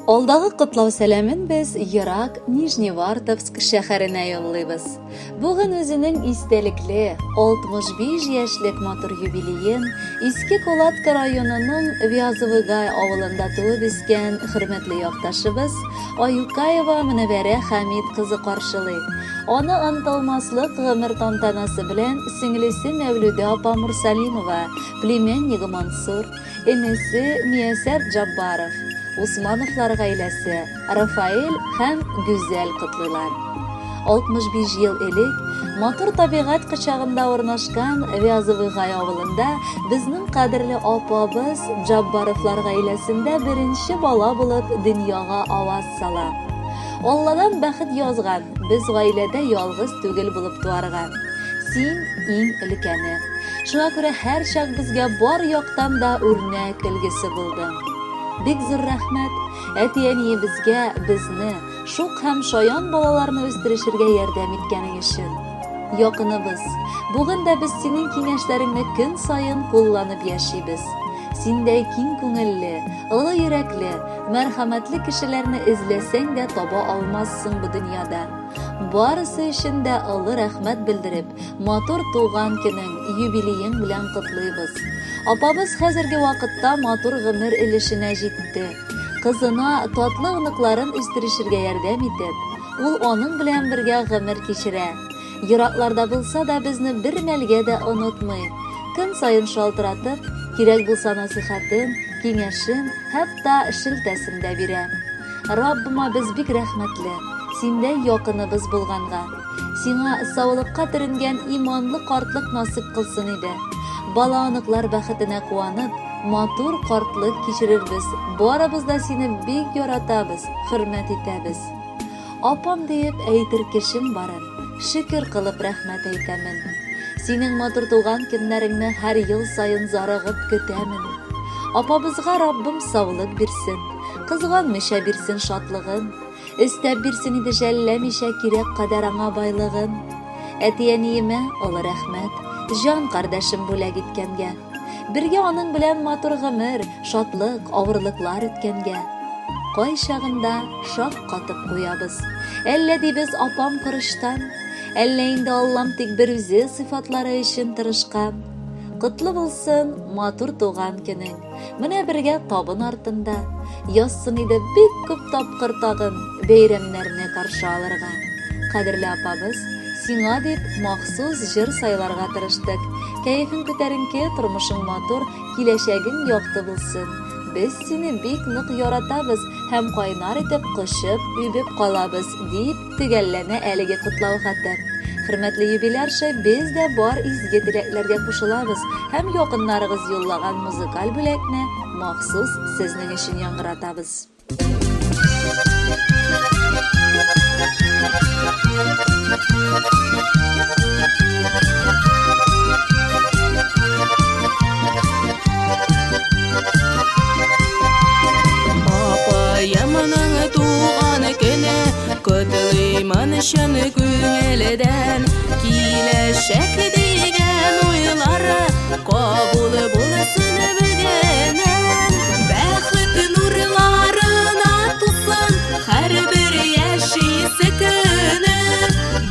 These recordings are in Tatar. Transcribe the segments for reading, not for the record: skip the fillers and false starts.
Алдагы котлау сәламен без ерак Нижневартовск шәһәренә юллыйбыз. Бүген үзенең истәлекле 65 яшьлек матур юбилеен Иске Кулатка районының Вязовый Гай авылында туып үскән хөрмәтле якташыбыз Аюкаева Мөнәвәрә Хәмит кызы каршылый. Аны онытылмаслык гомер тантанасы белән сеңлесе Мәүлүдә апа Мурсалимова, племяннигы Мансур, энесе Миясәр Джаббаров, Усмановлар гаиләсе, Рафаэль һәм Гүзәл котлыйлар. 65 ел элек матур табигать кочагында урнашкан Вязовый Гай авылында безнең кадерле апабыз Джаббаровлар гаиләсендә беренче бала булып дөньяга аваз сала. Алладан бәхет язган, без гаиләдә ялгыз түгел булып туарга. Син иң өлкәне. Шуңа күрә һәрчак безгә бар яктан да үрнәк өлгесе булдың. Бик зур рәхмәт әти-әниебезгә безне, шук һәм шаян балаларны үстерешергә ярдәм иткәнең өчен. Якыныбыз, бүген дә без синең киңәшләреңне көн саен кулланып яшибез. Синдәй киң күңелле, олы йөрәкле, мәрхәмәтле кешеләрне эзләсәң дә таба алмассың бу дөньяда. Барысы өчен дә олы рәхмәт белдереп, матур туган көнең, юбилеең белән котлыйбыз. Апабыз хәзерге вакытта матур гомер өлешенә җитте. Кызына татлы оныкларын үстерешергә ярдәм итеп, ул аның белән бергә гомер кичерә. Еракларда булса да безне бер мәлгә дә онытмый. Көн саен шалтыратып, кирәк булса насыйхәтен, киңәшен, хәтта шелтәсен дә бирә. Раббыма без бик рәхмәтле, синдәй якыныбыз булганга. Сиңа саулыкка төренгән иманлы картлык насыйп кылсын иде. Бала-оныклар бәхетенә куанып, матур картлык кичерербез. Барыбыз да сине бик яратабыз, хөрмәт итәбез. Апам диеп әйтер кешем барын, шөкер кылып рәхмәт әйтәмен. Синең матур туган көннәреңне һәр ел саен зарыгып көтәмен. Апабызга Раббым саулык бирсен, кызганмыйча бирсен шатлыгын, өстәп бирсен иде жәлләмичә кирәк кадәр аңа байлыгын. Әти-әниемә олы рәхмәт, җан кардәшем бүләк иткәнгә. Бергә аның белән матур гомер, шатлык, авырлыклар үткәнгә. Кайчагында шак катып куябыз. Әллә дибез апам корычтан, әллә инде Аллам тик бер үзе сыйфатлары өчен тырышкан. Котлы булсын матур туган көнең. Менә бергә табын артында. Язсын иде бик күп тапкыр тагын бәйрәмнәрне каршы алырга. Кадерле апабыз, сиңа дип махсус җыр сайларга тырыштык. Кәефең күтәренке, тормышың матур, киләчәгең якты булсын. Без сине бик нык яратабыз һәм кайнар итеп кочып, үбеп калабыз, дип төгәлләнә әлеге котлау хаты. Хөрмәтле юбилярша, без дә бар изге теләкләргә кушылабыз һәм якыннарыгыз юллаган музыкаль бүләкне махсус сезнең өчен яңгыратабыз. Апаемның туган көне Котлыймын чын күңелдән Киләчәк дигән уйлары Кабул булсын бүгеннән Бәхет нурларына тулсын Һәрбер яшисе көне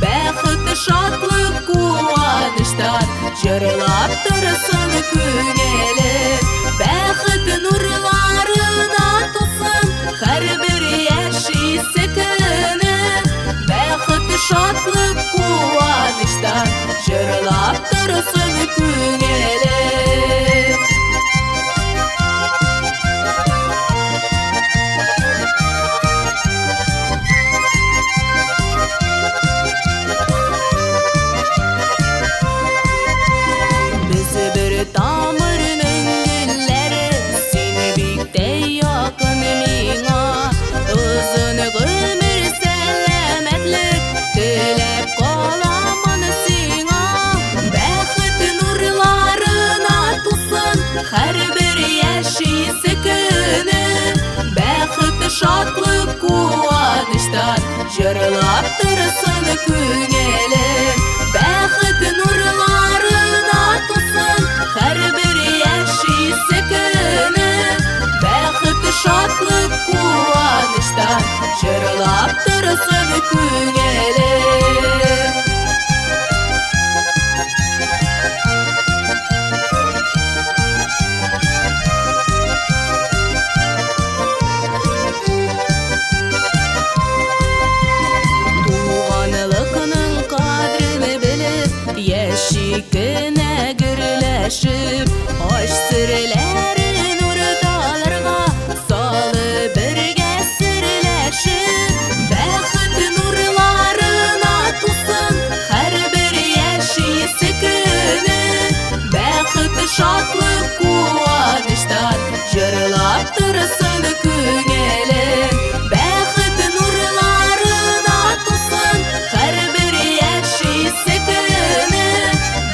Бәхет, шатлык, куаныштан Җырлап торсын күңеле Бәхет нурларына тулсын Һәрбер яшисе көне Бәхет, шатлык, куаныштан Җырлап торсын күңеле. Без бер тамырның гөлләре, син бик тә якын миңа. Озын гомер, сәламәтлек теләп каламын сиңа. Бәхет нурларына. шатлык, куаныштан җырлап торсын күңелем. Бәхет нурларына тулсын һәрбер яшисе көне.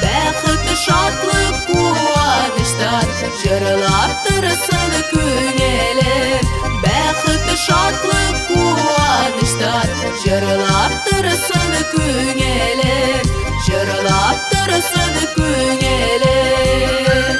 Бәхет, шатлык, куаныштан җырлап торсын күңелем. Бәхет, шатлык, куаныштан җырлап торсын күңелем. Җырлап торсын күңелем.